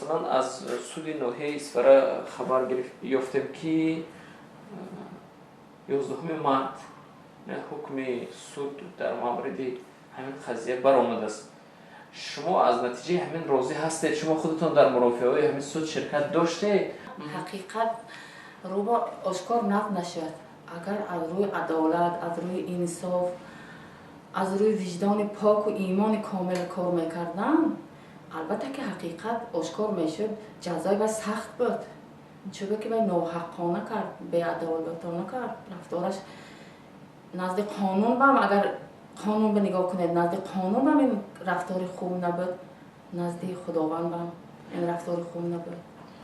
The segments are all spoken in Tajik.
Масалан, аз суди ноҳияи Исфара хабар ёфтем, ки 11 март ҳукми суд дар мавриди ҳамин қазия баромадааст. Шумо аз натиҷаи ҳамин розӣ ҳастед? Шумо худатон дар мурофиаҳои ҳамин суд ширкат доштед? Ҳақиқат рӯба ошкор нақд нашуд. Агар аз рӯи адолат, аз рӯи инсоф, аз рӯи виҷдони поку имони комил кор мекардам, албатта ки ҳақиқат ошкор мешуд. Ҷазои вай сахт буд, чунки вай ноҳаққона кард, беадолатона кард рафтораш. Назди қонун бам, агар қонун ба нигоҳ кунед, назди қонун бам ин рафтори хуб набуд, назди Худованд бам ин рафтори хуб набуд.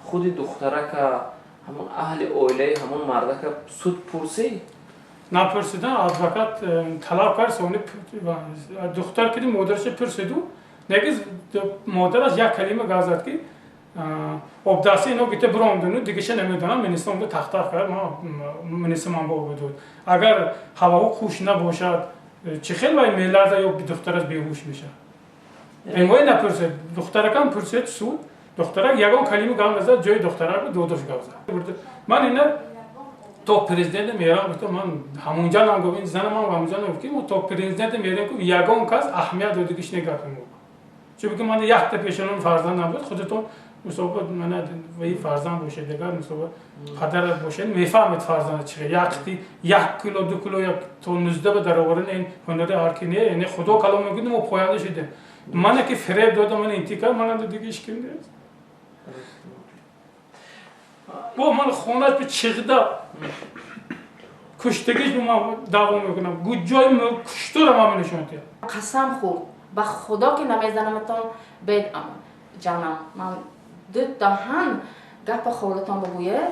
Худи духтарака, ҳамон аҳли оилаи ҳамон мардака суд пурсид? Напурсидан. Адвокат талаб кард, сони духтар киди модараша пурсиду, неги модараш як калима гап зад, ки обдасти ино гите биромдуну дигиша намедонам. Министр омда тахтах кард, министр ман ба буд. Агар ҳаваҳо хуш набошад, чӣ хел вай меларза ё духтараш беҳуш мешавад? Эмои напурсед. Духтаракам пурсед суд, духтарак ягон калима гап назад. Ҷои духтарак додош гап зад. Ман ина то президента мерам, гуфтам, ман ҳамунҷа гуфт, ин зана ман ҳамунҷа гуфт, ки мо то президента мерем, ки ягон кас аҳамият додагиш не гапи мо, чунки ман якта пешонам фарзанд набуд. Худатон мусоба мана ваи фарзанд бошед, агар мусоба падарат бошед, мефаҳмед фарзанд чи якти 1 кило, 2 кило, як то 19 ба даровардан ин ҳунари ҳар ки не. Яъне Худо калом мегӯяд, мо поянда шудем. Мана ки фиреб дода, мана интика мана дига ҳеч ким нест. Бо ман хонаш ба чиғда куштагиш ман даъво мекунам, ҷои куштора ман нишон диҳам. Қасам хӯрд ба Худо, ки намезанаматон, бед ҷанам. Ман ду даҳан гапа холатон бигӯед,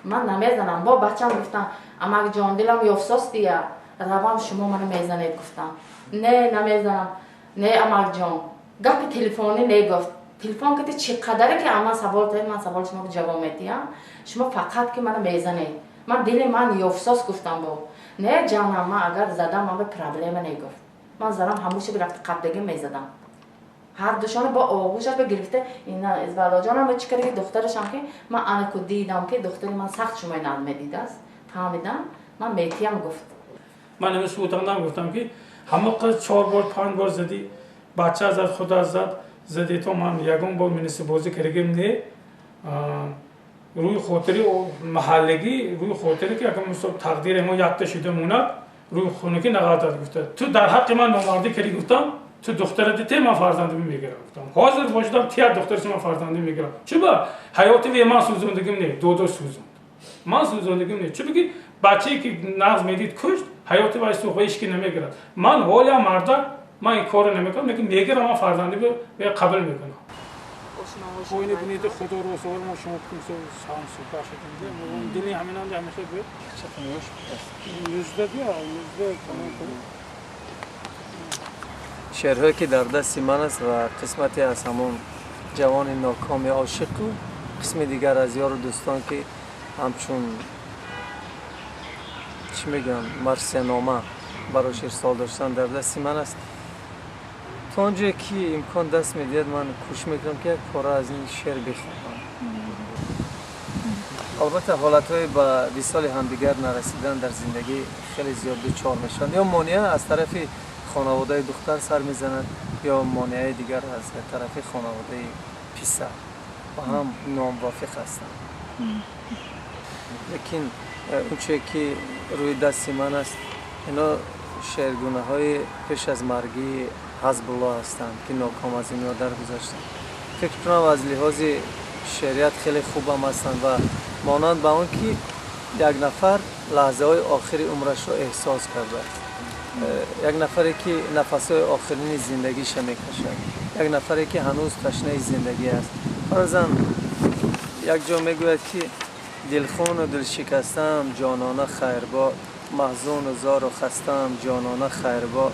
ман намезанам. Бо бачам гуфтам: «Амакҷон, дилам ёфсос дия, равам, шумо мана мезанед». Гуфтам: «Не, намезанам, не, амакҷон». Гапи телефонӣ негуфт. Телефон кати чӣ қадаре ки ман савол доред, ман саволи шумо ҷавоб медиҳам, шумо фақат ки мана мезанед, ман дили ман ёфсос. Гуфтам бо: «Не, ҷанам, ман агар задам, ман ба проблема негуфт». Ман занам ҳамуша рафта қабдагӣ мезадам ҳар душона бо оғӯшаш ба гирифта. Ина извалоҷонам чӣ кардаги духтарашам, ки ман анаку дидам, ки духтари ман сахт шумои над медидааст, фаҳмидам, ман метиям, гуфт. Ман ҳамин сутанам гуфтам, ки ҳама қиз чор бор, панҷ бор задӣ, бача зад, худа зад, задӣ, то ман ягон бор министрбозӣ кардагим не. Рӯи хотири маҳаллагӣ, рӯи хотире ки агар мисол тақдири мо якта шуда монад, рӯи хунукӣ нағалтад. Гуфта: «Ту дар ҳаққи ман номардӣ кардӣ». Гуфтам: «Ту духтарати те, ман фарзандими мегирам». Гуфтам: «Ҳозир бошидам, тия духтараши ман фарзандим мегирам». Чуба ҳаёти ве ман сӯзондагим не, додош сӯзонд, ман сӯзондагим не. Чунки бачае ки нағз медид, кушт, ҳаёти вай сӯхт ва ҳеч ки намегирад. Ман ҳолиам мардак, ман ин корро намекунам, лекин мегирам, ман фарзандими қабул мекунам. Оини бинеди, Худо рӯзгор мо шумо сӯҳбат шудем, дили ҳаминам ҳамихе буд. 19 бия, 19 тамом кунем. Шеърҳое ки дар дасти ман аст ва қисмате аз ҳамон ҷавони нокоми ошиқу қисми дигар аз ёру дӯстон, ки ҳамчун чӣ мегӯям, марсиянома барош ирсол доштан, дар дасти ман аст. То он ҷое ки имкон даст медиҳад, ман кӯшиш мекунам, ки як пора аз ин шеър бихонам. Албатта, ҳолатҳои ба висоли ҳамдигар нарасидан дар зиндагӣ хеле зиёд дучор мешаванд. Ё монеа аз тарафи хонаводаи духтар сар мезанад, ё монеаи дигар аз тарафи хонаводаи писар, ба ҳам номувофиқ ҳастанд. Лекин он чие ки рӯи дасти ман аст, ино шеъргунаҳои пеш аз маргии Ҳазбулло ҳастанд, ки ноком аз дунё даргузаштанд. Фикр кунам, аз лиҳози шеърият хеле хубам ҳастанд ва монанд ба он ки як нафар лаҳзаҳои охири умрашро эҳсос кардааст, як нафаре ки нафасҳои охирини зиндагиша мекашад, як нафаре ки ҳанӯз ташнаи зиндагӣ аст. Фарзан, як ҷо мегӯяд, ки дилхуну дилшикастаам, ҷонона хайрбод, маҳзуну зору хастаам, ҷонона хайрбод,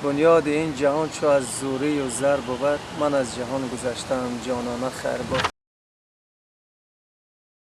бунёди ин ҷаҳон чу аз зӯрию зар бувад, ман аз ҷаҳон гузаштаам, ҷонона хайрбод.